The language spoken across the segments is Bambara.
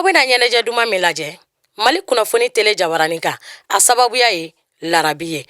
Aw bɛna ɲɛnajɛ duman min lajɛ Mali kunnafoni tele jabaranin kan, a sababuya ye larabi ye.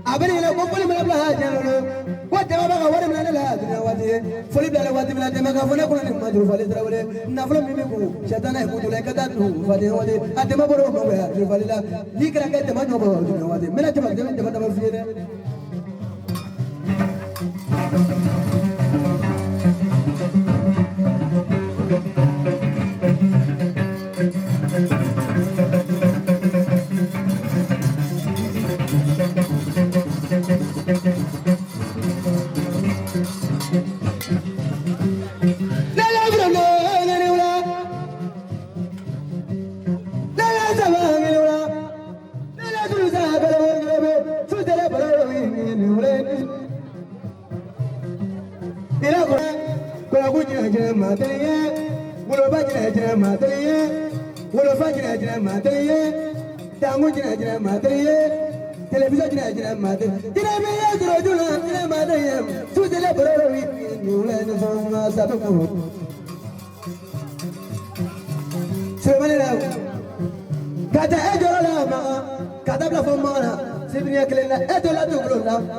A bɛ ɲinɛ ko foli mana bila diɲɛ ko jama b'a ka wari minɛ ne la dunuya waati foli bilala waati min na jama ka fɔ ne kɔnɔ nin Majuru Fali Tarawele nafolo min bɛ kun sɛtanɛ ye kun la i ka taa dun faden waati a jama bɔra o nɔfɛ Juru Fali la n'i kɛra kɛ jama ɲɔ kɔrɔ dunuya waati n bɛna jama jama jama dama f'i ye dɛ.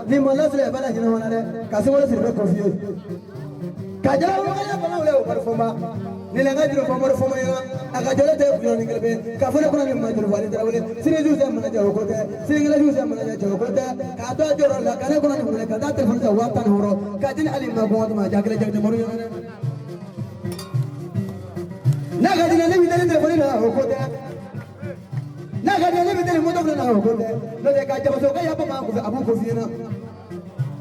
Ni ma lasiri bala hinɛ wana dɛ ka se wala siri bɛ kɔfi ye ka jala wala bala wala o bari fɔma ni la ka juru fɔma fɔma ya a ka jala tɛ kuɲɔ ni kelebe ka fɔ ne kɔnɔ ni Majuru Fali Tarawele sini ju sɛ mana jɛ o ko tɛ sini kɛlɛ ju sɛ mana jɛ o ko tɛ k'a to a jɔyɔrɔ la ka ne kɔnɔ ni wele ka taa telefɔni ta 16,000 ka di Ali ma kɔngɔ ma ja kelen jɛ mori ɲɔgɔn n'a ka di ne bɛ teli telefɔni na o ko tɛ n'a ka di ne bɛ teli moto na o ko tɛ n'o tɛ ka jabaso ka yafa ma a b'u ko f'i ɲɛna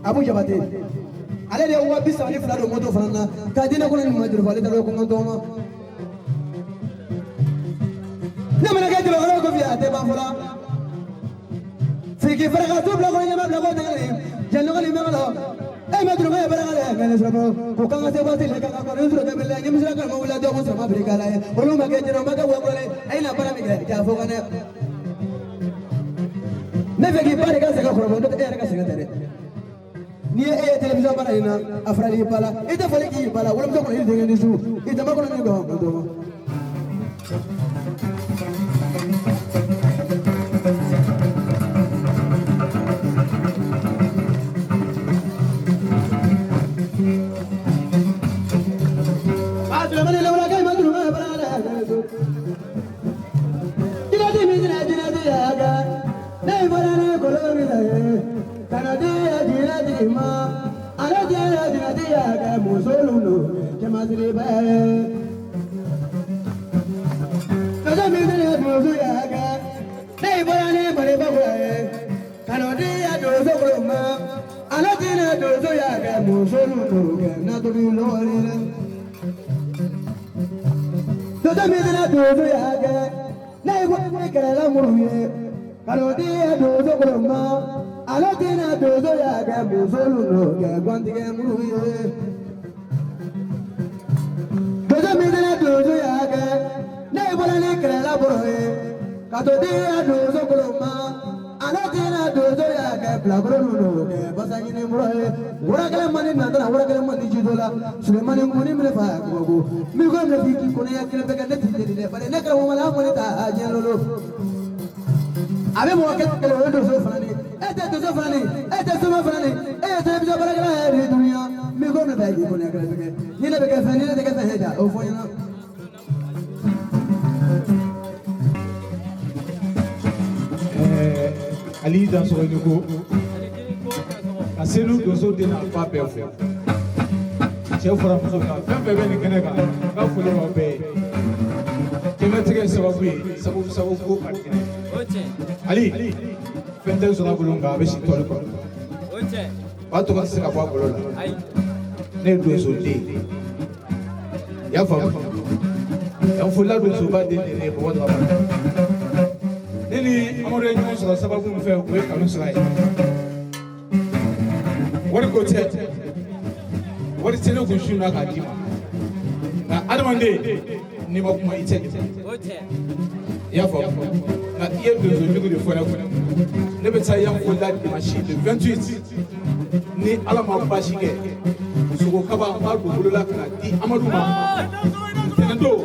Abu Jabate ale de ye 32,000 don moto fana na k'a di ne kɔnɔ ni Majuru Fali Tarawele ko n ka tɔgɔma ne mana kɛ jabakɔrɔ ko f'i a tɛ ban fɔlɔ fiki faraka tu bila kɔnɔ ɲɛma bila kɔ tɛgɛ jɛnɔgɔ ni mɛgɔ e ma juru ye baraka la mɛ sɔrɔ ko kan ka se waati la ka kɔnɔ sɔrɔ bɛ la ɲɛmisira ka ma wuli dɔw ko sɔrɔ ma biri kala ye olu ma kɛ jɛnɛ ma kɛ wɔkɔrɔ ye a ye na baara min kɛ ja fɔ ka dɛ ne fɛ k'i ba de ka sɛgɛn kɔrɔbɔ n'o tɛ e yɛrɛ ka sɛgɛn tɛ dɛ n'i ye e ye télévision baara in na a farali i ba la i tɛ foli k'i ba la wolomuso kɔnɔ i denkɛ ni su i dama kɔnɔ ni gɔn gɔn. Ali Dansokho ni ko ka selu donso den n'a ba bɛɛ fo cɛ fara muso kan fɛn fɛn bɛ nin kɛnɛ kan n ka foli b'aw bɛɛ ye jɛnatigɛ ye sababu ye sababu ko ka kɛnɛ Ali fɛn tɛ sɔrɔ a bolo nka a bɛ si tɔli kɔrɔ o b'a to ka se ka bɔ a bolo la ne ye donso den ye i y'a faamu yan folila donsoba den de ye bɔgɔ dɔrɔn ne ni Amadu ye ɲɔgɔn sɔrɔ sababu min fɛ o ye kanu sira ye wari ko tɛ wari tɛ ne kun su na k'a d'i ma nka adamaden n'i ma kuma i tɛ i y'a faamu nka i ye donso jugu de fɔ ne kun ne bɛ taa yan folila dimanche le 28 ni Ala ma baasi kɛ sogo kaba n b'a don bolo la ka na di Amadu ma ntɛnɛn don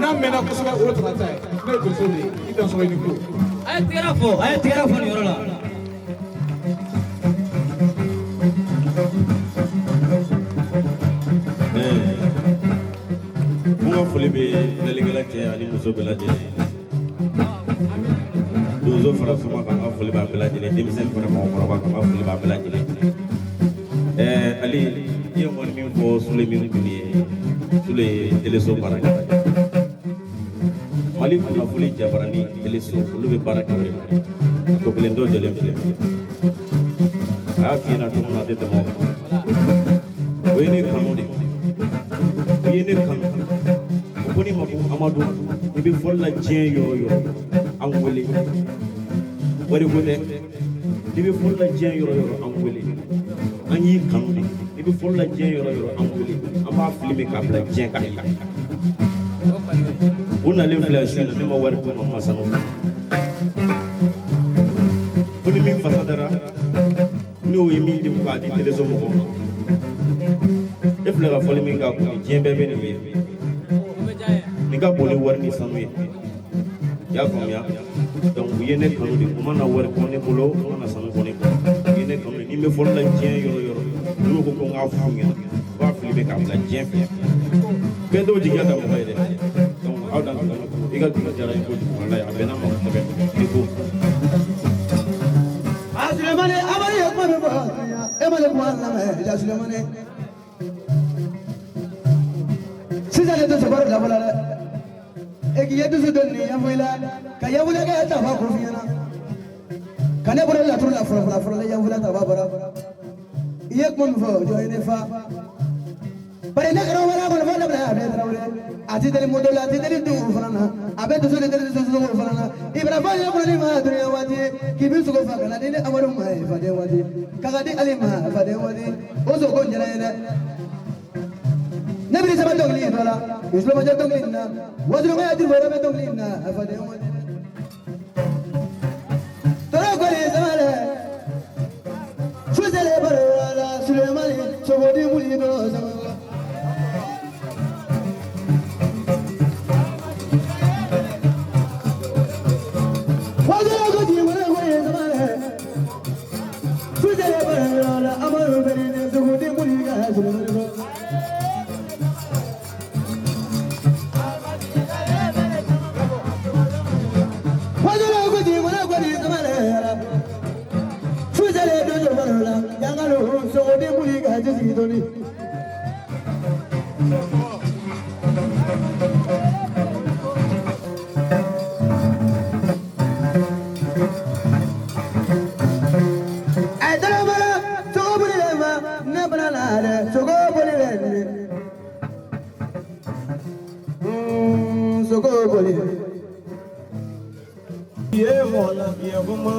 n'a mɛnna kosɛbɛ o ye tarata ye ne ye donso de ye i Dansokho i ni ko. A ye tɛgɛrɛ fɔ a ye tɛgɛrɛ fɔ nin yɔrɔ la. An ka foli bɛ filɛlikɛla cɛ ani muso bɛɛ lajɛlen. Donso fara suma kan, an ka foli b'a bɛɛ lajɛlen. Denmisɛnnin fara mɔgɔkɔrɔba kan, an ka foli b'a bɛɛ lajɛlen. Ali, i ye kɔni min fɔ Sule min kun ye, Sule ye teleso baara kɛ. Mali kunnafoni jabarani teleso, olu bɛ baara kɛ o de la. A tɔ kelen dɔ jɔlen filɛ. A y'a f'i ɲɛna cogo min na, a tɛ tɛmɛ o kan. O ye ne kanu de. O ye ne kanu. O ko ne ma ko Amadu, i bɛ fɔli la diɲɛ yɔrɔ o yɔrɔ, an wele. Wari ko tɛ. I bɛ fɔli la diɲɛ yɔrɔ o yɔrɔ, an wele. An y'i kanu de. I bɛ fɔli la diɲɛ yɔrɔ o yɔrɔ, an wele. An b'a filmer k'a bila diɲɛ kan. O nalen filɛ su in na, ne ma wari d'u ma, n ma sanu. Ko ni min fasa dara, n'o ye min di k'a di teleso mɔgɔw ma. E filɛ ka fɔli min k'a kun, diɲɛ bɛɛ bɛ nin ye. Nin ka bon ni wari ni sanu ye. I y'a faamuya? Donc u ye ne kanu de. U ma na wari bɔ ne bolo, u ma na sanu bɔ ne bolo. U ye ne kanu de. Ni n bɛ fɔli la diɲɛ yɔrɔ o yɔrɔ, n'u ko ko n k'a f'u ɲɛna, u b'a filmer k'a bila diɲɛ fɛ. Bɛɛ t'o jigiya ta mɔgɔ ye dɛ. Donc aw dan tuguni ko i ka dugu diyara n ye kojugu, walayi a bɛnna n ma kosɛbɛ. I ko. A Sulemani, Amadu ye kuma min fɔ, e ma ne kuma lamɛn, ja Sulemani. Sisan ne tɛ sɔgɔrɔ dabɔ la dɛ. E k'i ye dusu dɔ nin yanfɔ i la, ka yanfɔlɛ kɛ ta fɔ ko f'i ɲɛna. Ka ne bɔra laturu la fɔlɔ fɔlɔ fɔlɔ la, yanfɔlɛ ta b'a bɔra. I ye kuma min fɔ, jɔ ye ne fa. Bari ne kɛra wɛrɛ kɔnɔ fɔ ne bila a bɛɛ tarawele. A ti deli moto la, a ti deli dugu fana na. A bɛ dusu de deli dusu sugu fana na. Ibrahima ye kɔni ma dunuya waati, k'i bi sogo fa ka na di ne Amadu ma ye faden waati. K'a ka di Ali ma faden waati. O sogo ko jara ye dɛ. Ne bɛ saba dɔnkili dɔ la, Isulɔmajɛ dɔnkili in na, Wasolonka juru wɛrɛ bɛ dɔnkili in na, a faden waati. Tɔɔrɔ kɔni sama dɛ. Susɛlɛ baro la, Sulemani, sogodi muli dɔ sama. Wasolon ko ji wɛrɛ ko ye sama dɛ. Susɛlɛ baro la, Amadu bɛ ne sogodi muli ka Sulemani bɔ. Wasolon ko ji wɛrɛ ko ye sama dɛ. Susɛlɛ dojo baro la, Yangalo sogodi muli ka jisigi dɔɔni. Ɛ dɔrɔmɔrɔ, sogo boli bɛ ma, ne bɔra la dɛ, sogo boli bɛ ne. Sogo boli. I ye mɔgɔ lafiya kuma.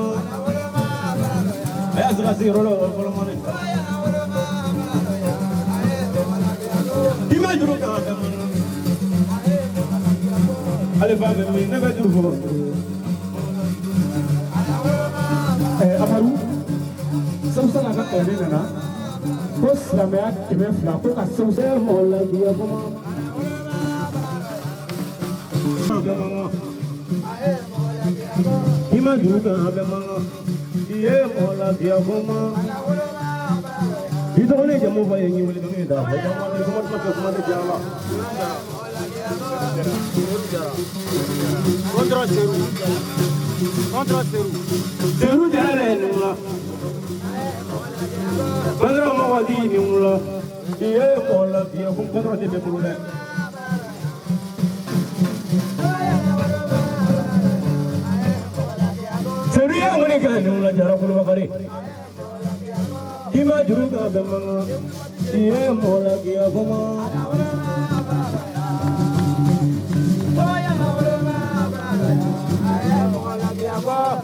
A y'a sɔrɔ a sigiyɔrɔ la o fɔlɔ mɔnɛ. I ma juru kan bɛɛ mɔnɛ. Ale fa bɛ min, ne bɛ juru fɔ. Amadu, Segu n'a ka kɛlɛden nana ko silamɛya 200 ko ka Segu. E ye mɔgɔ lafiya kuma. I ma juru kan bɛɛ mankan. I ye mɔgɔ lafiya kuma. I tɔgɔ ni jamu fɔ ye, n y'i wele ka min ta fɔ. Kuma tɛ fɛ, kuma tɛ diya la. Contre Serou. Contre Serou. Seru jara dɛ nin la. Bandara mɔgɔ di nin la. I ye mɔgɔ lafiya ko contre tɛ bɛɛ bolo dɛ. Seru ye ŋɔni kɛ nin la jara Kulubakari. I ma juru kan bɛɛ mankan. I ye mɔgɔ lafiya kuma.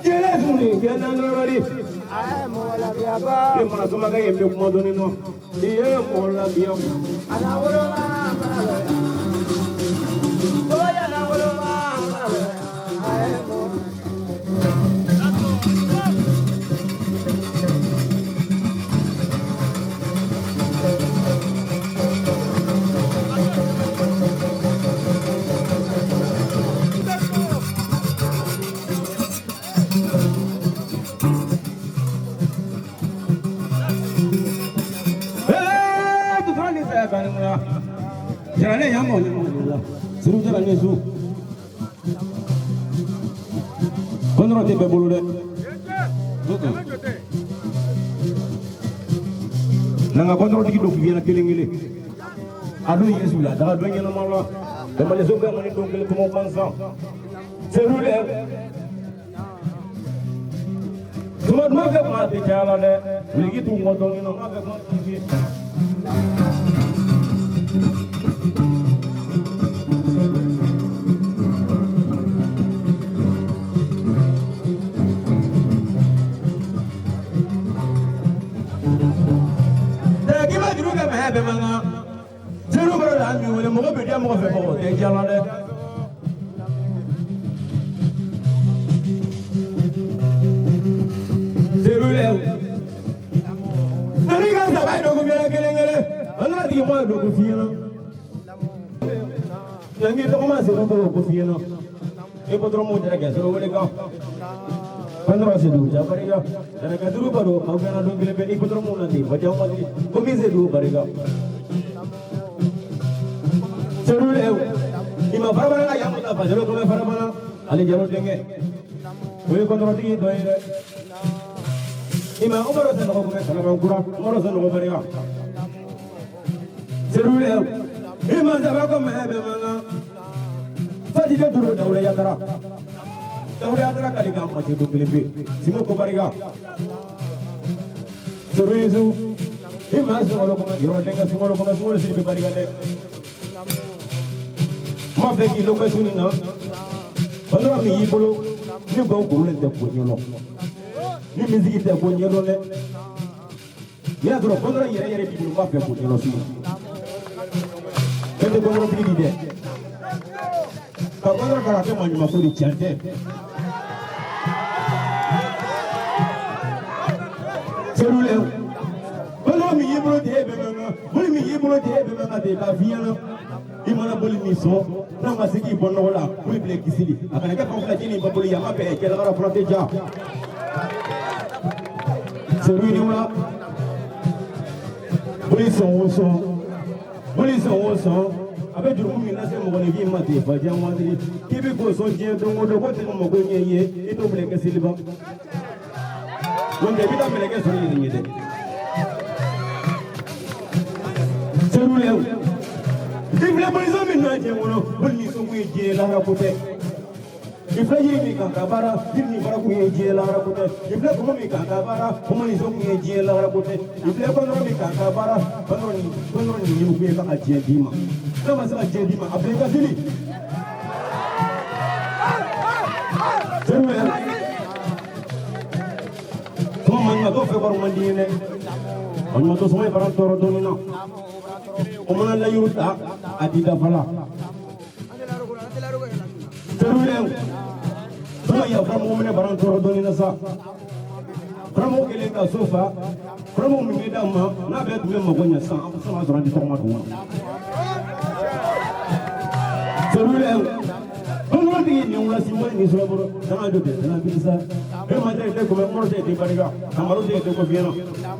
Jɛnɛ funi jɛnɛ nɔrɔri. Ne mana somakɛ ye n bɛ kuma dɔɔni nɔ. I ye mɔgɔ lafiya. Ee, tutura ni fɛ ka nin la. Jara ne yan mɔgɔ ni mɔgɔ la. Seru Jara ni su. Kɔndɔrɔ tɛ bɛɛ bolo dɛ. N'an ka kɔndɔrɔtigi dɔ k'i ɲɛna kelen kelen. A dun Yesu la, daga dɔn ɲɛnama la. Jamaleso bɛɛ kɔni don kelen tɔmɔ gansan. Seru dɛ. Tuma duman fɛ kuma tɛ caya la dɛ. Wuliki t'u kɔ dɔɔnin na, n b'a fɛ kuma tɛ se. K'i ma juru kɛ mɛ bɛɛ man kan. Seru kɔrɔ la an b'i wele mɔgɔ bɛ diya mɔgɔ fɛ mɔgɔ tɛ diya la dɛ. Seru lɛ. Nani ka saba ye dɔgɔ fiyɛ kelen kelen. An ka tigi mɔ ye dɔgɔ fiyɛ na. Nka tɔgɔma Seru kɔrɔ ko fiyɛ na. E ko dɔrɔn m'o jara kɛ Seru wele kan. Kɔndɔrɔ Sedu ja barika. Jara duuru baro aw kana don kelen bɛ i ko dɔrɔn m'o na ten. Wajan wali ko min Sedu barika. Seru lɛ. I ma farabana ka yamu ta fa Seru kɔmɛ farabana. Ale jaro denkɛ. O ye kɔndɔrɔtigi dɔ ye dɛ. I ma Umaru Sanogo kɔmɛ Kalabankura Umaru Sanogo barika. Seru lɛ. I ma saba kɔmɛ bɛɛ man kan. Fajide duru dawula yatara. Dawula yatara kali kan ma don kelen pe. Simo ko barika. Seru Yesu. I ma sɔgɔlɔ kɔmɛ yɔrɔ denkɛ sɔgɔlɔ kɔmɛ sɔgɔlɔ siri bɛ barika dɛ. N b'a fɛ k'i lɔkɛ su nin na. Kɔndɔrɔ min y'i bolo ni gawo kurulen tɛ ko ɲɛdɔn. Ni misigi tɛ ko ɲɛdɔn dɛ. N'i y'a sɔrɔ kɔndɔrɔ yɛrɛ yɛrɛ b'i bolo n b'a fɛ k'o ɲɛdɔn su in. Ne tɛ kɔndɔrɔtigi di dɛ. Ka kɔndɔrɔ ta k'a kɛ maɲumanko de tiɲɛ tɛ. Seru lɛ. Kɔndɔrɔ min y'i bolo ten e bɛ man kan. Boli min y'i bolo ten e bɛ man kan ten k'a f'i ɲɛna. I mana boli min sɔn n'a ma se k'i bɔ nɔgɔ la boli bila kisili a kana kɛ fan fila ji ni ba boli yama bɛɛ kɛlɛkara fura tɛ ja. Seru ni wula. Boli sɔn o sɔn. Boli sɔn o sɔn. A bɛ jurumu min lase mɔgɔninfin ma ten fa diɲɛ waati k'i bɛ k'o sɔn diɲɛ don o don ko tɛ mako ɲɛ i ye i t'o mɛlɛkɛ seliba. N'o tɛ i bɛ taa mɛlɛkɛ sɔrɔ i yɛrɛ ɲɛ dɛ. Seru lɛ. I filɛ bolisɔn min na diɲɛ kɔnɔ boli ni sɔn kun ye diɲɛ lahara ko tɛ. I filɛ yiri min kan ka baara yiri ni baara kun ye diɲɛ lahara ko tɛ. I filɛ kɔmɔ min kan ka baara kɔmɔ ni sɔn kun ye diɲɛ lahara ko tɛ. I filɛ kɔndɔrɔ min kan ka baara kɔndɔrɔ ni ɲimi kun ye ka diɲɛ d'i ma. N'a ma se ka diɲɛ d'i ma a bila i ka seli. Seru lɛ. Kuma maɲumantɔ fɛ kɔrɔ man di n ye dɛ. Maɲumantɔ sɔngɔ ye baara tɔɔrɔ dɔɔnin na. O mana layiru ta a ti dafa la. Seru lɛ. Kuma yafa mɔgɔ minɛ baara tɔɔrɔ dɔɔnin na sa. Karamɔgɔ kelen ka so fa karamɔgɔ min bɛ d'an ma n'a bɛɛ tun bɛ mago ɲɛ sisan an bɛ se k'a sɔrɔ an tɛ tɔgɔma dugu ma. Seru lɛ. Kɔndɔrɔtigi nin wula si ma nin sɔrɔ bolo danga do tɛ danga bi sa. E ma tɛ tɛ kɔmɛ mɔrɔ tɛ tɛ barika kamaro tɛ tɛ ko fiɲɛ na.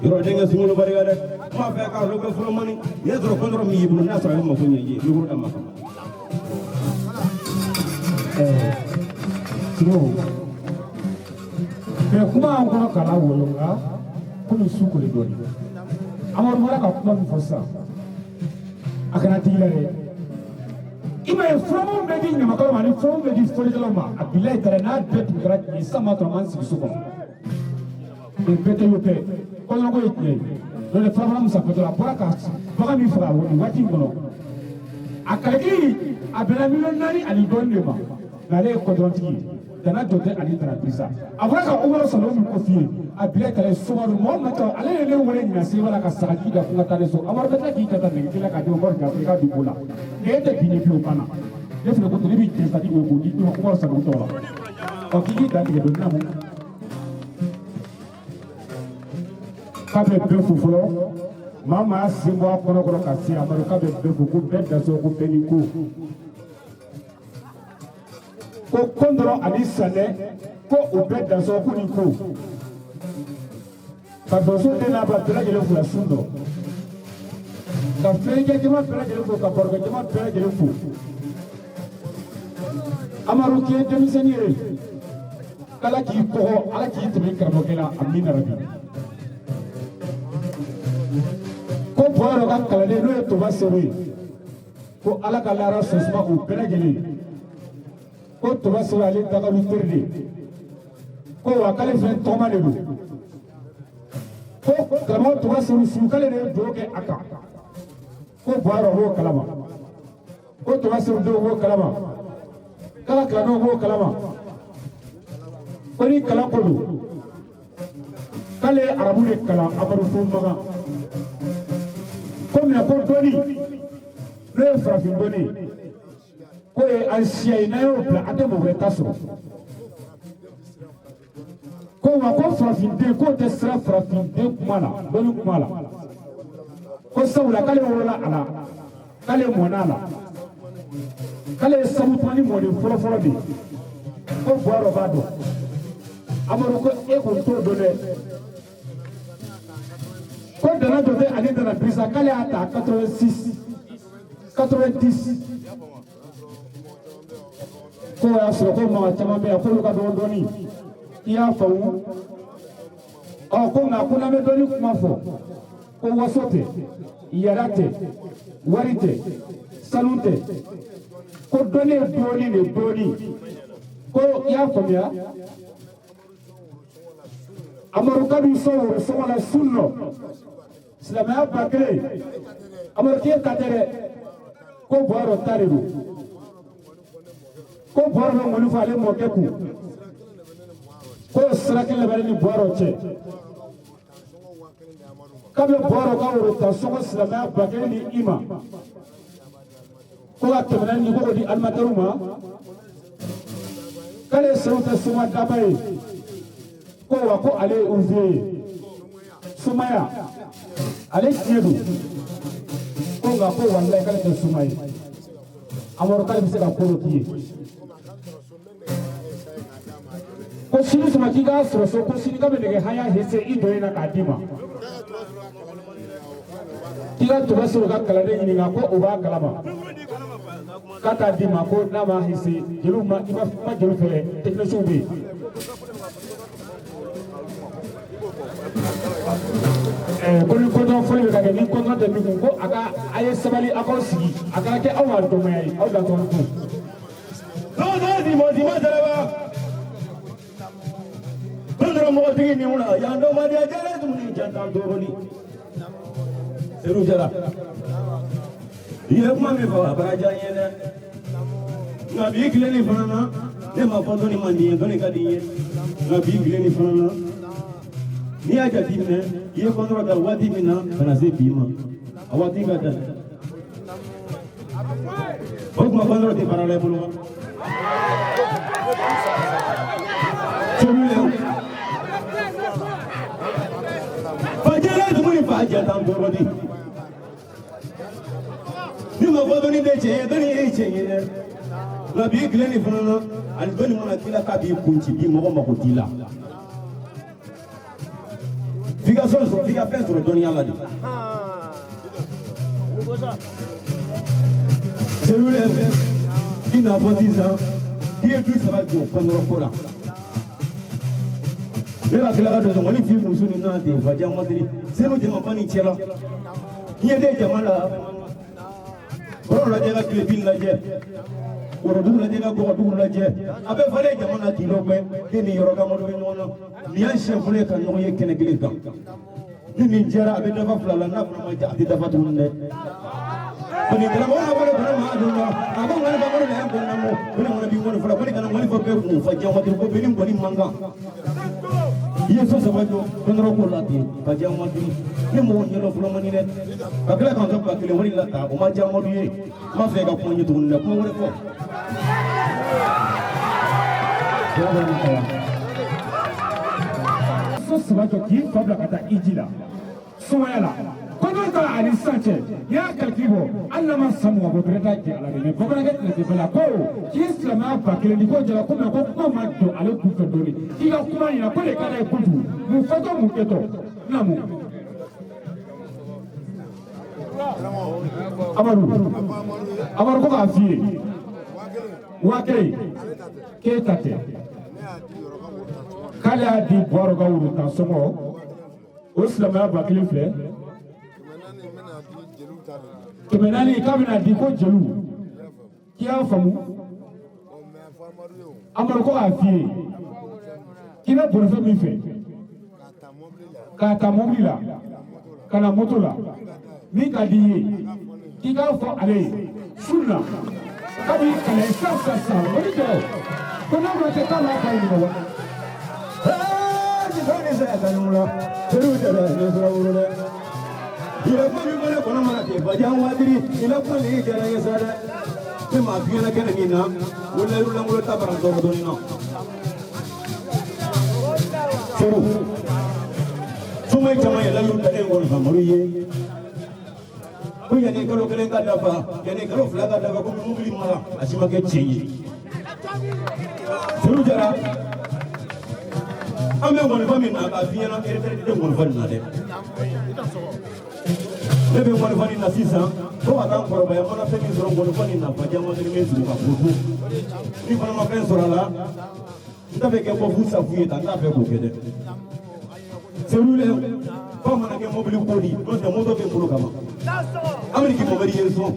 Yɔrɔ denkɛ sunkalo barika dɛ. N b'a fɛ k'a lɔ kɛ fɔlɔ mani. N'i y'a sɔrɔ kɔndɔrɔ min y'i bolo n'a sɔrɔ a bɛ mako ɲɛ i ye micro d'a ma kama. Simo. Mais kuma an kɔnɔ k'a lawolo nka komi su koli dɔɔni. Amadu bɔra ka kuma min fɔ sisan a kana digi la dɛ. I m'a ye furamu bɛ di ɲamakalaw ma ani furamu bɛ di fɔlikɛlaw ma a bilayi tara n'a bɛɛ tun kɛra tiɲɛ ye sisan b'a sɔrɔ an b'an sigi so kɔnɔ. Nin bɛɛ tɛ y'o tɛ kɔɲɔko ye tiɲɛ ye. N'o tɛ furafura min sanfɛtɔ la a bɔra ka bagan min faga nin waati in kɔnɔ a kaliki a bɛnna miliyɔn 4 ani dɔɔnin de ma nka ale ye kɔdɔrɔntigi ye. Dana jɔ tɛ ani Dana Bisa a bɔra ka Umaru Sanogo min ko f'i ye a bila tara ye soma don mɔgɔ ma ca ale ye ne wele ɲinan seliba la ka sagaji da ko n ka taa ne so Amadu bɛ tila k'i jɔ ta nɛgɛ kelen k'a di Umaru Jafo i ka dugu la nka e tɛ bin ne pewu banna ne fana ko ten ne b'i jɛ ka di o k'o di Umaru Sanogo tɔgɔ la ɔ k'i k'i dantigɛ don na mun k'a bɛ bɛɛ fo fɔlɔ maa maa sen bɔ a kɔnɔ kɔrɔ ka se Amadu k'a bɛ bɛɛ fo ko bɛɛ dansɔgɔ ko bɛɛ ni ko ko kɔndɔrɔ ani sanɛ ko o bɛɛ dansɔgɔ ko ni ko ka donso den n'a ba bɛɛ lajɛlen fo la sun dɔ ka filɛlikɛ jama bɛɛ lajɛlen fo ka barokɛ jama bɛɛ lajɛlen fo Amadu k'i ye denmisɛnnin ye k'Ala k'i kɔgɔ Ala k'i tɛmɛ karamɔgɔkɛ la amina rabi ko Buwayɔrɔ ka kalanden n'o ye Toba Seru ye ko Ala ka lahara sɔsuma u bɛɛ lajɛlen ko Toba Seru ale dakalu teri de ko wa k'ale fɛnɛ tɔgɔma de don ko karamɔgɔ Toba Seru su k'ale de ye dugawu kɛ a kan ko Buwayɔrɔ b'o kalama ko Toba Seru denw b'o kalama k'ala kalandenw b'o kalama ko ni kalan ko don k'ale ye arabu de kalan Amadu fo Makan ko mɛ ko dɔnni n'o ye farafin dɔnni ye k'o ye an siya ye n'an y'o bila an tɛ mɔgɔ wɛrɛ ta sɔrɔ ko wa ko farafinden k'o tɛ siran farafinden kuma la dɔnni kuma la ko sabula k'ale wolola a la k'ale mɔna a la k'ale ye sabutumani mɔden fɔlɔfɔlɔ de ye ko Buwayɔrɔ b'a dɔn Amadu ko e kɔni t'o dɔn dɛ ko Dana Jɔte ani Dana Dirisa k'ale y'a ta 86 90 ko o y'a sɔrɔ ko maa caman bɛ yan k'olu ka dɔgɔ dɔɔni i y'a faamu ɔ ko nka ko n'an bɛ dɔnni kuma fɔ ko waso tɛ yɛrɛ tɛ wari tɛ sanu tɛ ko dɔnni ye dɔɔni de dɔɔni ko i y'a faamuya Amadu ka b'i sɔn woro sɔngɔ la sun nɔ silamɛya 1000 Amadu k'e ta tɛ dɛ ko Buwayɔrɔ ta de don ko Buwayɔrɔ bɛ ŋɔni fɔ ale mɔkɛ kun ko sira kelen b'ale ni Buwayɔrɔ cɛ k'a bɛ Buwayɔrɔ ka woro ta sɔngɔ silamɛya 1000 di i ma ko ka 400 di ko k'o di alimatɛriw ma k'ale ye sew tɛ soma daba ye ko wa ko ale ye ouvrier ye somaya ale tiɲɛ don ko nka ko walayi k'ale tɛ soma ye Amadu k'ale bɛ se ka ko dɔ k'i ye ko sini suma k'i k'a sɔrɔ so ko sini k'a bɛ nɛgɛ haya hese i dɔ in na k'a d'i ma k'i ka Toba Seru ka kalanden ɲininka ko o b'a kalama k'a t'a d'i ma ko n'a ma hese jeliw ma i ma kuma jeliw fɛ techniciens bɛ yen. Ko ni kɔntɔn fɔli bɛ ka kɛ ni kɔntɔn tɛ min kun ko a ka a ye sabali aw k'aw sigi a kana kɛ aw ma dɔnbaya ye aw datɔn kun. Mɔgɔtigi ni wula yan dɔnbaliya jɛlen dumuni jantan dɔɔni Seru Jara i ye kuma min fɔ a bara diya n ye dɛ nka bi tile nin fana na ne ma fɔ dɔnni man di n ye dɔnni ka di n ye nka bi tile nin fana na n'i y'a jateminɛ i ye kɔntɔrɔ ta waati min na ka na se bi ma a waati ka jan o tuma kɔntɔrɔ tɛ baara la i bolo wa fajɛla dumuni fa jatan tɔɔrɔ di ni ma fɔ dɔnni tɛ tiɲɛ ye dɔnni ye tiɲɛ ye dɛ nka bi tile nin fana na ani dɔnni mana k'i la k'a b'i kun ci bi mɔgɔ mako t'i la f'i ka fɛn sɔrɔ f'i ka fɛn sɔrɔ dɔnniya la de. Cellulaire i n'a fɔ sisan k'i ye du saba jɔ kɔnɔrɔ ko la ne ka tila ka don sɔngɔ ni fi muso ni nana ten fa jan matiri senu jama ba ni cɛ la i ɲɛ tɛ jama la kɔrɔ lajɛ ka tile bin lajɛ worodugu lajɛ ka kɔgɔdugu lajɛ a bɛ falen jama na k'i lɔgbɛ e ni yɔrɔ ka mɔdɔ bɛ ɲɔgɔn na nin y'an siɲɛ fɔlɔ ye ka ɲɔgɔn ye kɛnɛ kelen kan ni nin jɛra a bɛ dafa fila la n'a fana ma ja a tɛ dafa tuguni dɛ kɔni karamɔgɔ ka bolo kɔnɔ maa dun na a ko ŋɔni fa kɔni la yan kɔni na mo ko ne ŋɔni b'i ŋɔni fɔlɔ ko ne kana ŋɔni fɔ bɛɛ kun fa diɲɛ waati ko bɛɛ ni ŋɔni man kan i ye so saba jɔ kɔnɔrɔ ko la ten ka diya waati ni mɔgɔ ɲɛdɔn fɔlɔ man di dɛ ka tila k'an ka 1000 wari la ta o ma diya Amadu ye n b'a fɛ ka kuma ɲɛ tuguni dɛ kuma wɛrɛ fɔ. So saba jɔ k'i fa bila ka taa i ji la sumaya la kɔnɔ ta ani sisan cɛ n'i y'a calcul bɔ hali n'a ma san 20 bɔ bɛrɛ t'a jɛ a la dɛ mais bamanankɛ tɛna se bɛɛ la ko k'i ye silamɛya 1000 di ko jara ko mais ko kuma ma jɔ ale kun fɛ dɔɔni k'i ka kuma ɲɛna ko de ka d'a ye kojugu mun fɔtɔ mun kɛtɔ naamu Amadu Amadu ko k'a f'i ye. 5000 k'e ta tɛ k'ale y'a di Buwaro ka woro tan sɔngɔ o silamɛya 1000 filɛ 400 k'a bɛna di ko jeliw k'i y'a faamu Amadu ko k'a f'i ye k'i bɛ bolifɛn min fɛ k'a ta mobili la ka na moto la min ka di i ye k'i k'a fɔ ale ye su na k'a b'i kalan sisan sisan sisan o ni jɔ ko n'a ma kɛ k'a b'a ka ɲininka wa. Ne maa f'i ɲɛna kɛnɛ min na o layiru lankolon ta bara dɔrɔn dɔɔnin na Seru suma caman ye layiru ta e kɔni Amadu ye ko yanni kalo 1 ka dafa yanni kalo 2 ka dafa ko mobili mara a si ma kɛ tiɲɛ ye Seru Jara an bɛ ŋɔnifɔ min na k'a f'i ɲɛna retraite tɛ ŋɔnifɔ nin na dɛ ne bɛ ŋɔnifɔ nin na sisan fo ka taa n kɔrɔbaya n mana fɛn min sɔrɔ ŋɔnifɔ nin na Fadiya Madiri bɛ sigi ka ko ni fana ma fɛn sɔrɔ a la n t'a fɛ kɛ bɔ fu safu ye tan n t'a fɛ k'o kɛ dɛ Seru dɛ f'a mana kɛ mobili ko di n'o tɛ moto bɛ n bolo ka ban Ameriki mɔmɛri ye n sɔn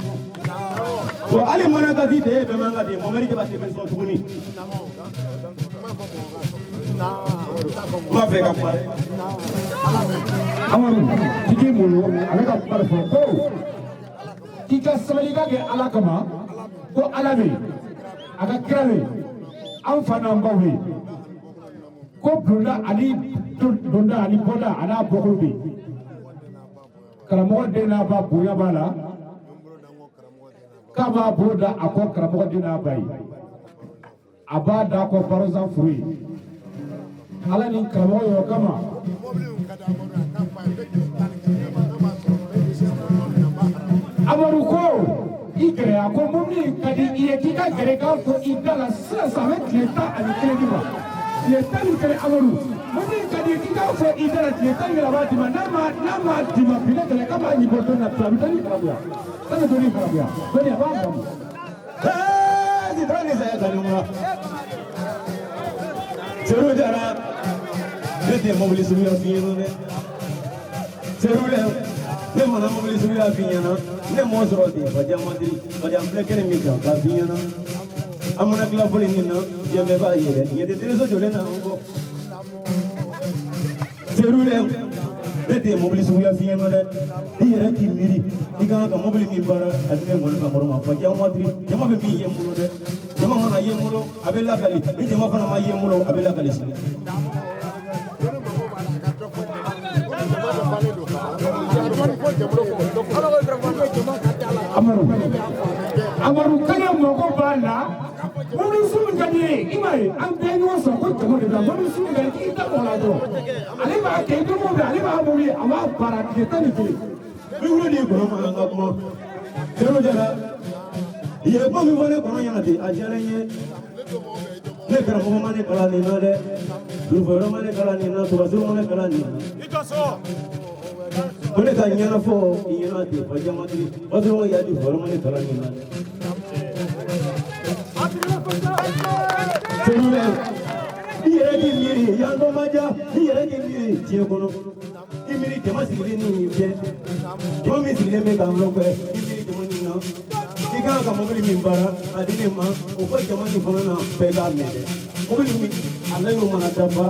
wa hali mana ka di tɛ e bɛɛ man ka di mɔmɛri jaba tɛ bɛ sɔn tuguni n b'a fɛ ka kuma dɛ. Amadu tigi mun ale ka kuma de fɔ ko k'i ka sabali ka kɛ Ala kama ko Ala bɛ yen a ka kira bɛ yen an fa n'an baw bɛ yen ko donda ani donda ani bɔda a n'a bɔkolo bɛ yen karamɔgɔ den n'a ba bonya b'a la k'a b'a bolo da a kɔ karamɔgɔ den n'a ba ye a b'a da a kɔ barozan furu ye Ala ni karamɔgɔ yɔrɔ kama. Amadu ko i gɛrɛ a ko mobili in ka di i ye k'i ka gɛrɛ k'a fɔ i da la sisan sisan a bɛ tile 11 d'i ma tile 11 Amadu mobili in ka di i ye k'i k'a fɔ i da la tile 11 a b'a d'i ma n'a ma d'i ma bi ne gɛrɛ k'a b'a ɲibɔ don na a bɛ dɔnni faamuya k'a bɛ dɔnni faamuya dɔnni a b'a faamu. Seru Jara ne tɛ mobili suguya f'i ɲɛna dɛ Seru dɛ ne mana mobili suguya f'i ɲɛna ne m'o sɔrɔ ten Fadiya Madiri Fadiya filɛ kɛnɛ min kan k'a f'i ɲɛna an mana tila fɔli min na diɲɛ bɛɛ b'a ye dɛ ɲɛ tɛ teleso jɔlen na n kɔ Seru dɛ ne tɛ mobili suguya f'i ɲɛna dɛ i yɛrɛ k'i miiri i kan ka mobili min baara a ti ne ŋɔni ka mɔrɔ ma Fadiya Madiri jama bɛ min ye n bolo dɛ jama mana ye n bolo a bɛ lakali ni jama fana ma ye n bolo a bɛ lakali sini. Amadu k'ale mako b'a la mobili sugu ka di ye i m'a ye an bɛɛ ɲɔgɔn sɔrɔ ko jama de bɛ yan mobili sugu ka di k'i da mɔgɔ la dɔrɔn ale b'a kɛ i bɛ mobili ale b'a mobili a b'a baara tile 11. Ni wolo de ye kɔnɔ ma an ka kuma Seru Jara i ye kuma min fɔ ne kɔnɔ ɲɛna ten a diyara n ye ne karamɔgɔ ma ne kalan nin na dɛ durufɔyɔrɔ ma ne kalan nin na tubasiw ma ne kalan nin na ko ne ka ɲɛnafɔ i ɲɛna ten Fadiya Madiri Badɔrɔn y'a di fɔyɔrɔ ma ne kalan nin na dɛ Seru dɛ i yɛrɛ k'i miiri yan dɔ ma diya i yɛrɛ k'i miiri diɲɛ kɔnɔ i miiri jama sigilen ni cɛ jama min sigilen bɛ k'an lɔkɛ i miiri jama nin na i kan ka mobili min baara a di ne ma o fɔ jama nin fana na bɛɛ k'a mɛn dɛ mobili min a layiru mana dafa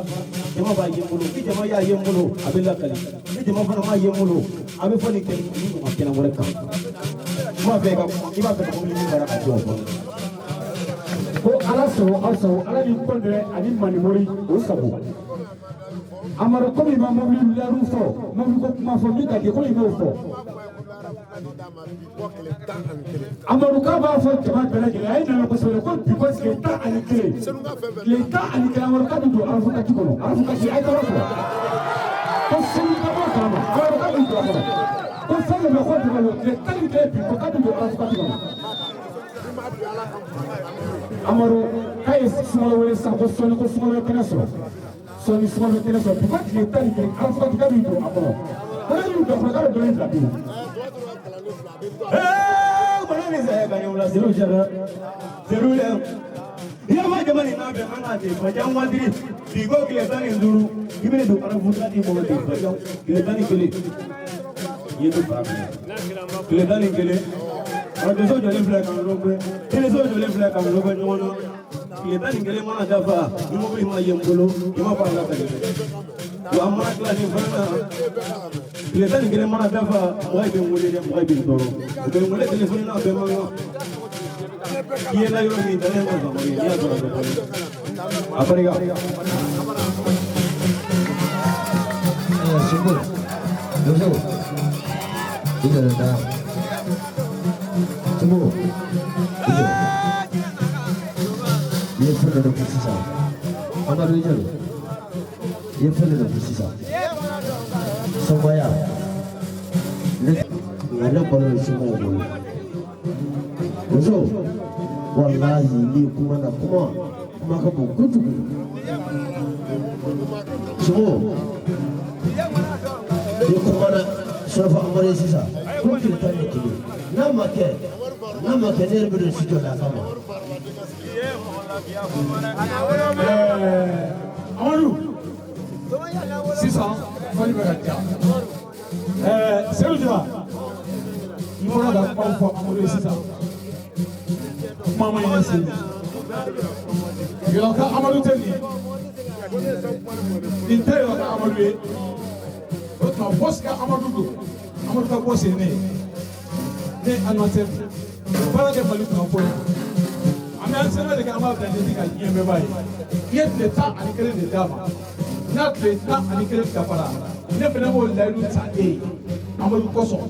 jama b'a ye n bolo ni jama y'a ye n bolo a bɛ lakali ni jama fana m'a ye n bolo a bɛ fɔ nin kɛ ni mɔgɔ kɛnɛ wɛrɛ kan i b'a fɛ ka i b'a fɛ ka mobili min baara ka di o kɔnɔ. Ko Ala sago aw sago Ala ni kɔndɛ ani manimori o sago Amadu komi i ma mobili layiru fɔ mobili ko kuma fɔ min ka di ko i m'o fɔ. Amadu k'a b'a fɔ jama bɛɛ lajɛlen a ye nana kosɛbɛ ko bi ko tile 11 tile 11 Amadu k'a bɛ don arafukati kɔnɔ arafukati a ye tɔgɔ fɔ ko seli ka bɔ kalama Amadu k'a bɛ don a kɔnɔ ko fɛn min bɛ ko jama don tile 11 bi ko k'a bɛ don arafukati kɔnɔ. Amadu k'a ye sunkalo wele sisan ko sɔɔni ko sunkalo ye kɛnɛ sɔrɔ sɔɔni sunkalo ye kɛnɛ sɔrɔ bi ko tile 11 arafukati k'a bɛ don a kɔnɔ ko ne y'u don a kɔnɔ k'a bɛ dɔɔnin bila pewu. Bana ni saya ka ɲɔgɔn la Seru Jara Seru lɛ yaba jama ni n'a bɛ an ka ten Fajan Wadiri bi ko tile 15 i bɛna don arafuta di mɔgɔ ten Fajan tile 11 i ye to fa tile 11 arajoso jɔlen filɛ k'an lɔgɔ teleso jɔlen filɛ k'an lɔgɔ ɲɔgɔn na tile 11 mana dafa ni mobili ma ye n bolo i ma fɔ a la ka dɛ wa an mana tila nin fana na tile 11 mana dafa mɔgɔ bɛ n wele dɛ mɔgɔ bɛ n tɔɔrɔ u bɛ n wele telefɔni na a bɛɛ man kan i ye la yɔrɔ min dalen ma sɔn n'i y'a sɔrɔ a bɛ fɔli a barika. Sumbu, Doso, i yɛrɛ da. Sumbu, i jɔ. I ye fɛn dɔ de fɔ sisan. Amadu i jɔ. I ye fɛn dɔ de fɔ sisan. Sɔnbaya. Ne nka ne balo ye sumaya bolo. Doso, walahi n'i kuma na kuma kuma ka bon kojugu. Sumbu. Ni kumana sɔrɔfɔ Amadu ye sisan ko tile 11 n'a ma kɛ ne yɛrɛ bɛ don studio la a kama. Amadu sisan fɔli bɛ ka diya Seru Jara n bɔra ka kuma fɔ Amadu ye sisan kuma ma ɲɛ sen yɔrɔ ka Amadu tɛ nin ye nin tɛ yɔrɔ ka Amadu ye. O tuma bɔsi ka Amadu don Amadu ka bɔsi ye ne ye ne ye animateur baara kɛ Mali kunnafoni an bɛ an sɛbɛn de kɛ an b'a bila ɲɛji ka diɲɛ bɛɛ b'a ye i ye tile 11 de d'a ma n'a tile 11 dafara ne fana b'o layidu ta e ye Amadu kosɔn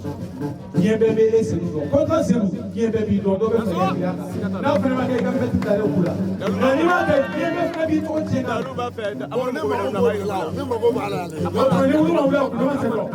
diɲɛ bɛɛ bɛ e Seru dɔn kɔntan Seru diɲɛ bɛɛ b'i dɔn dɔ bɛ fɛ ka kan n'a fana ma kɛ i ka fɛn ti taa ne ku la nka n'i m'a kɛ diɲɛ bɛɛ fana b'i tɔgɔ tiɲɛ ka Ne mago b'a la. Ni wulu ma wuli a kun ma se dɔrɔn.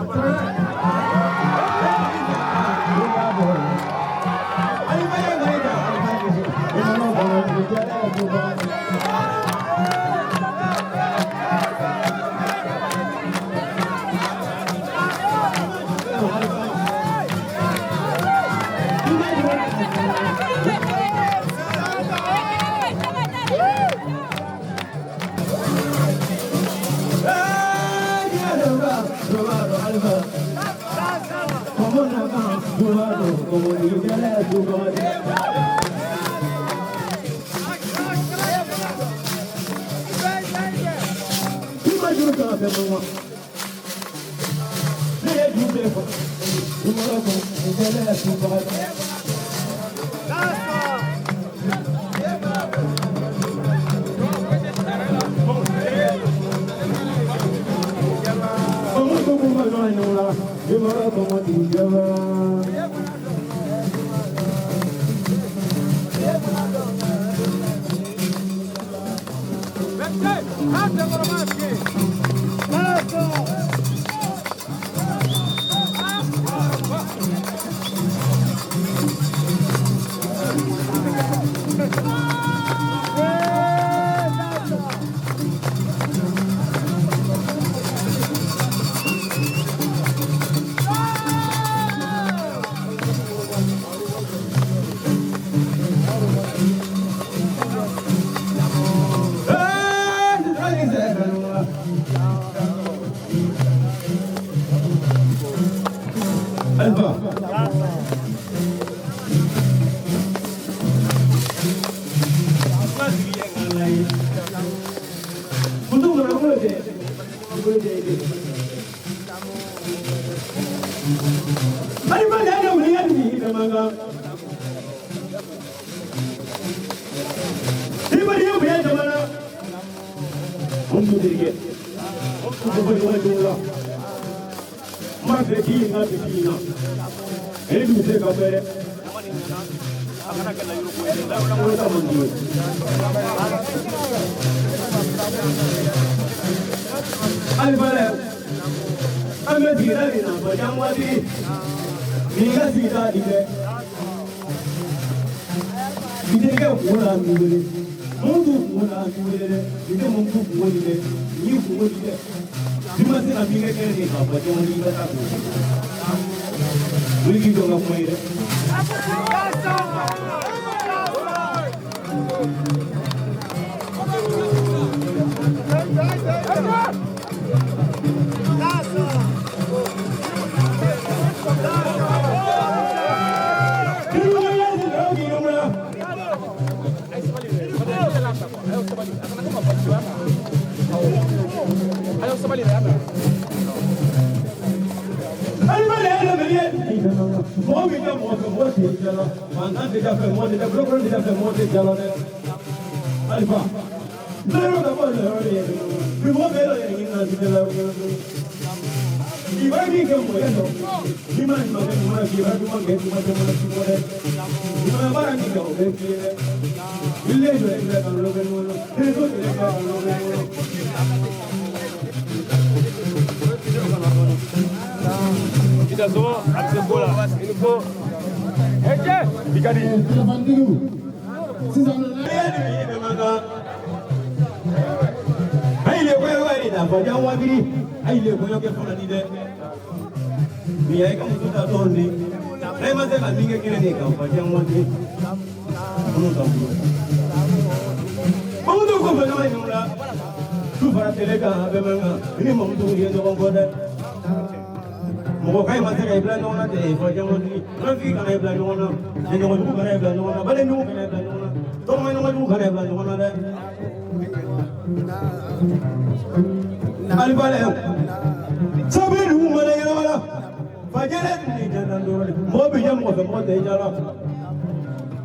Wuli k'i jɔ n ka kuma ye dɛ.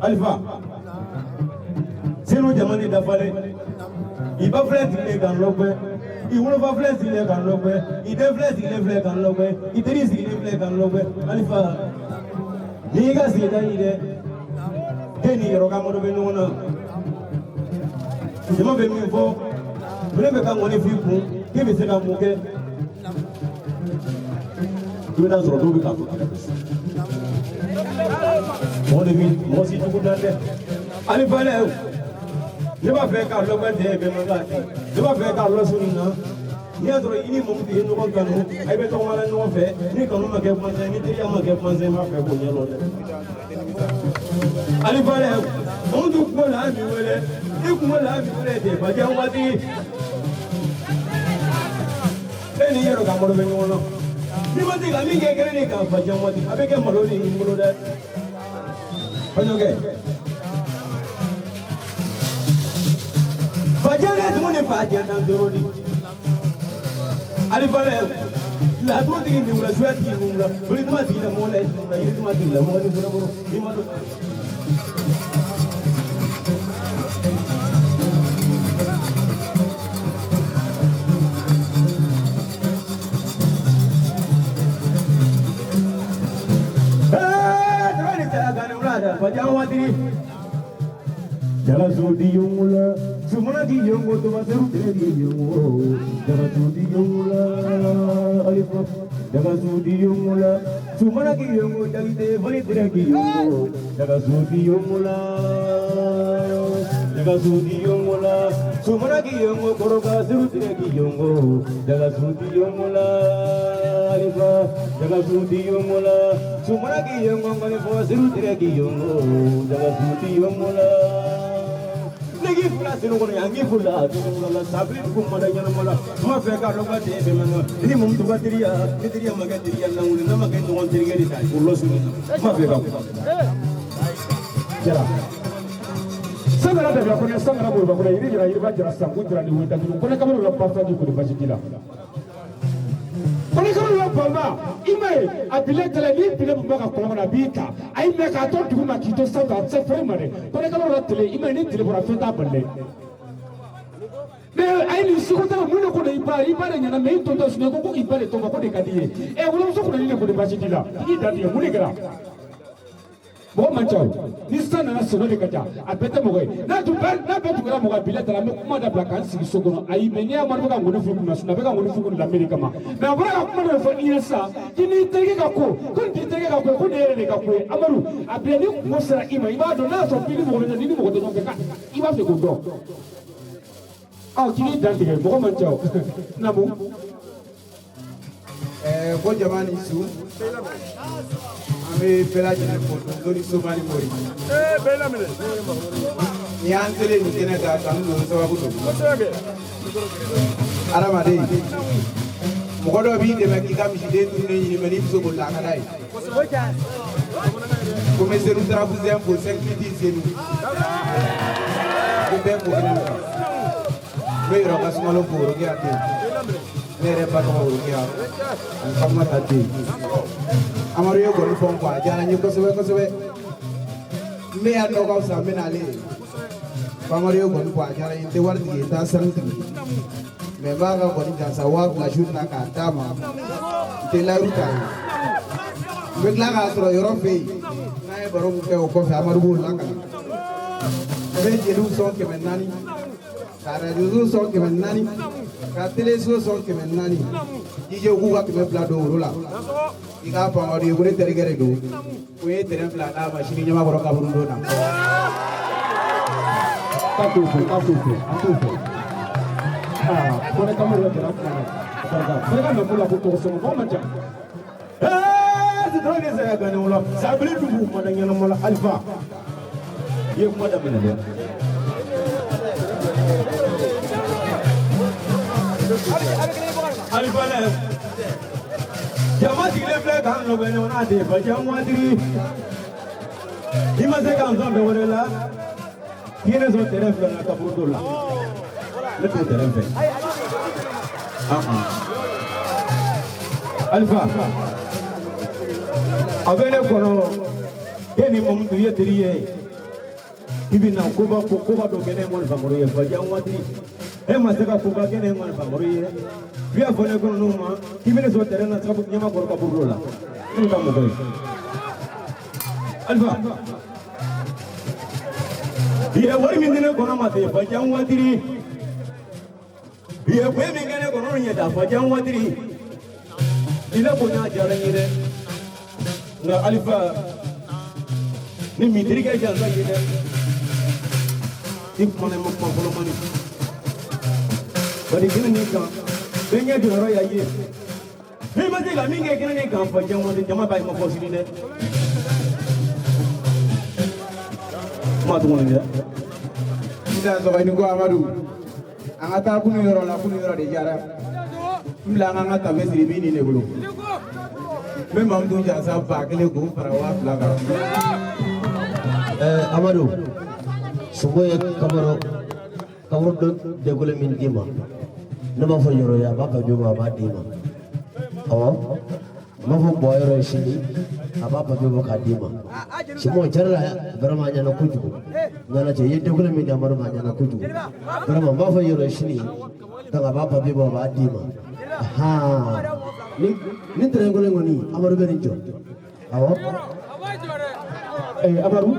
Alifa senu jamani dafale i ba filɛ sigilen k'an lɔgbɛ i wolofa filɛ sigilen k'an lɔgbɛ i den filɛ sigilen filɛ k'an lɔgbɛ i teri sigilen filɛ k'an lɔgbɛ Alifa n'i y'i ka sigida ye dɛ den ni yɔrɔ ka mɔdɔ bɛ ɲɔgɔn na jama bɛ min fɔ ne bɛ ka ŋɔni f'i kun k'i bɛ se ka mun kɛ i bɛ taa sɔrɔ dɔw bɛ k'a fɔ mɔgɔ de bɛ mɔgɔ si jugu dan tɛ Alifa dɛ ne b'a fɛ k'a lɔgbɛ tɛ bɛɛ man kan tɛ ne b'a fɛ k'a lɔ su nin na n'i y'a sɔrɔ i ni mɔgɔ tun ye ɲɔgɔn kanu a bɛ tɔgɔma la ɲɔgɔn fɛ ni kanu ma kɛ kumasen ni teriya ma kɛ kumasen n b'a fɛ k'o ɲɛdɔn dɛ Alifa dɛ mɔgɔ tun kungo la an b'i wele i kungo la an b'i wele ten Badian waati e n'i yɛrɛ ka mɔdɔ bɛ ɲɔgɔn na n'i ma se ka min kɛ kelen de kan Badian waati a bɛ kɛ malo de y'i bolo dɛ. Kɔɲɔkɛ Badian tuguni Badian dan dɔrɔn Alifa dɛ laturu tigi nin wula suya tigi nin wula bolituma tigi la mɔgɔ la wula yirituma tigi la mɔgɔ ni fɔlɔ n'i ma don. Jala di yongula sumuna di yongo to baseru di yongo jala di yongula alifa jala di yongula sumuna di yongo jagite bari tere di yongo jala di yongula jala di yongula sumuna di yongo koroka seru tere di yongo jala di yongula alifa jala di yongula sumuna di yongo ngone fo seru tere di yongo jala di yongula negi fula sinu kono yangi fula sinu la sabri ko mala nyana mala ma fe ka lo ba de be man ni mum tu ba tiriya ni tiriya ma ga tiriya la ngul na ma ga ngon tiriya ni tay ko lo sinu ma fe ka jara sangara da ko ne sangara bo ba ko ne yiri jara yiri ba jara sangu jara ni wita ko ne kamaro la parfum ko de baji dila ko ne kamaro la bamba imay abile tele ni bile bamba ka kolon na bi ta ay me ka to dugu ma k'i to sanfɛ a tɛ se fɛn ma dɛ ko ne kamaro la tele imay ni tele bɔra fɛn t'a bali dɛ mais ay ni sugu tɛ mun de ko de i ba de ɲɛna mais i tontɔ sunɛ ko i ba de tɔgɔ ko de ka di ye ɛ wolomuso kɔni ne ko de baasi t'i la i k'i da tigɛ mun de kɛra mɔgɔ man ca o ni san nana sɔrɔ de ka ca a bɛɛ tɛ mɔgɔ ye n'a tun bɛɛ n'a bɛɛ tun kɛra mɔgɔ ye bi la taara an bɛ kuma dabila k'an sigi so kɔnɔ ayi mɛ n'i y'a mɛn ka ŋɔni furu kunna sunɔ a bɛ ka ŋɔni furu kunna lamɛnni kama mɛ a bɔra ka kuma dɔ fɔ i ɲɛna sisan k'i n'i terikɛ ka ko ko nin t'i terikɛ ka ko ye ko nin yɛrɛ de ka ko ye Amadu a bila ni kungo sera i ma i b'a dɔn n'a y'a sɔrɔ k'i ni mɔgɔ bɛ ni mɔgɔ tɛ ɲɔgɔn fɛ i b'a fɛ k'o dɔn ɔ k'i k'i dan tigɛ mɔgɔ man ca o naamu. Ko jama ni su, an bɛ bɛɛ lajɛlen fo, donso ni soma ni mori. Ni y'an selen nin kɛnɛ kan, kanu don, sababu don. Adamaden, mɔgɔ dɔ b'i dɛmɛ k'i ka misiden tununnen ɲini, mɛ n'i bɛ se k'o la, a ka d'a ye. Ko n bɛ Senu Tarafusɛn fo, 5 Senu. Ko bɛɛ fo kɛnɛ kan. N bɛ yɔrɔ ka sunkalo fo, Worokiya den. Ne yɛrɛ ba tɔgɔ Worokiya ani Fatumata den. Amadu ye gɔni fɔ n kɔ, a diyara n ye kosɛbɛ kosɛbɛ. N bɛ yan nɔ ka fisa n bɛ n'ale ye. Amadu ye gɔni fɔ, a diyara n ye. N tɛ wari tigi ye, n t'a sanu tigi ye. Mɛ n b'a ka gɔni jansa 2000 su in na k'a d'a ma. N tɛ layiru t'a ye. N bɛ tila k'a sɔrɔ yɔrɔ fɛ yen. N'an ye baro min kɛ o kɔfɛ, Amadu b'o lakale. N bɛ jeliw sɔn 400. Ka arajoso sɔn 400. Ka teleso sɔn 400. DJ k'u ka 200 don woro la. I k'a fɔ Amadu ye ko ne terikɛ de don. Ko n ye terrain 2 d'a ma sini ɲamakɔrɔ kaburudon na. K'a t'o fɛ, k'a t'o fɛ, an t'o fɛ. Aa, ko ne kamalen yɛrɛ jara kuma na. Barika, bɛɛ ka nafolo la ko tɔgɔ sɔngɔ, mɔgɔ man ca. Ee, sitɔrɔ ni saya gannen o la, sabili dugu ma da ɲɛnama la, Alifa. I ye kuma daminɛ dɛ. Alifa dɛ. Jama sigilen filɛ k'an nɔfɛ ɲɔgɔn na ten, Fajan Wadiri. I ma se k'an sɔn fɛn wɛrɛ la. K'i ye ne sɔn terrain 2 na kaburudo la. Ne t'o terrain fɛ. Alifa. A bɛ ne kɔnɔ, e ni Mamudu ye teri ye. I bɛ na koba koba dɔ kɛ ne ŋɔni famori ye, Fajan Wadiri. E ma se ka koba kɛ ne ŋɔni famori ye. I y'a fɔ ne kɔnɔ n'o ma, k'i bɛ ne sɔrɔ terrain na sabu ɲamakɔrɔ kaburudo la. Ne bɛ taa mɔgɔ ye. Alifa. I ye wari min di ne kɔnɔ ma ten, Fajan Wadiri. I ye koyi min kɛ ne kɔnɔ ɲɛ ta, Fajan Wadiri. I la bonya diyara n ye dɛ. Nka Alifa, ni min terikɛ jansa ye dɛ. I kumana i ma kuma fɔlɔ mani. Bari kɛnɛ nin kan, bɛɛ ɲɛ jɔyɔrɔ y'a ye. N'i ma se ka min kɛ kɛnɛ nin kan, Fajan Wadiri, jama b'a ye ma fɔ sini dɛ. Kuma tuguni dɛ. Sisan sɔgɔni ko Amadu, an ka taa kunu yɔrɔ la, kunu yɔrɔ de diyara. N bila an k'an ka tafe siri min nin de bolo. N bɛ Mamudu jansa 1000 k'o fara 2000 kan. Amadu, Sungo ye kabaro kaburu dɔ dekole min d'i ma, ne b'a fɔ yɔrɔ ye, a b'a papiye bɔ, a b'a d'i ma. Awɔ, n b'a fɔ bɔ yɔrɔ ye sini, a b'a papiye bɔ k'a d'i ma. Simɔn, tiɲɛ yɛrɛ la, vraiment a ɲɛna kojugu. Ɲɛna cɛ, i ye dekole min di Amadu ma, a ɲɛna kojugu. Vraiment, n b'a fɔ yɔrɔ ye sini, donc a b'a papiye bɔ, a b'a d'i ma. Ahan, ni ni terrain kelen kɔni, Amadu bɛ nin jɔ. Awɔ. Amadu,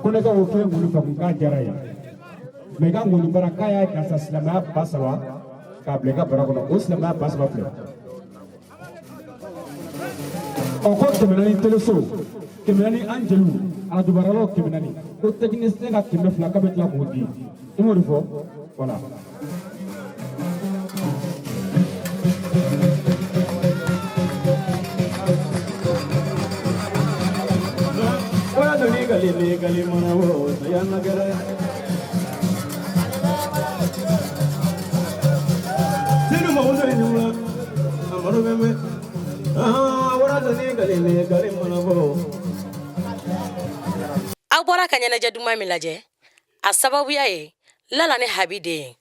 ko ne ka o fɛn ŋɔni fa kun k'a diyara ye. Mɛ i ka ŋɔni bara k'a y'a jansa silamɛya 3000 k'a bila i ka bara kɔnɔ, o silamɛya 3000 filɛ. Ɔ, ko 400 teleso, 400 an jeliw, arajo baaralaw 400, ko technicien ka 200 k'a bɛ tila k'o di. I m'o de fɔ? Voilà. Wala doni gali ni gali mana wo saya nagara. Sinu ma wuzo ni wula, amaro bebe. Ah, wala doni gali ni gali mana wo. Aw bɔra ka ɲɛnajɛ duman min lajɛ, a sababuya ye Lala ni Habi den ye.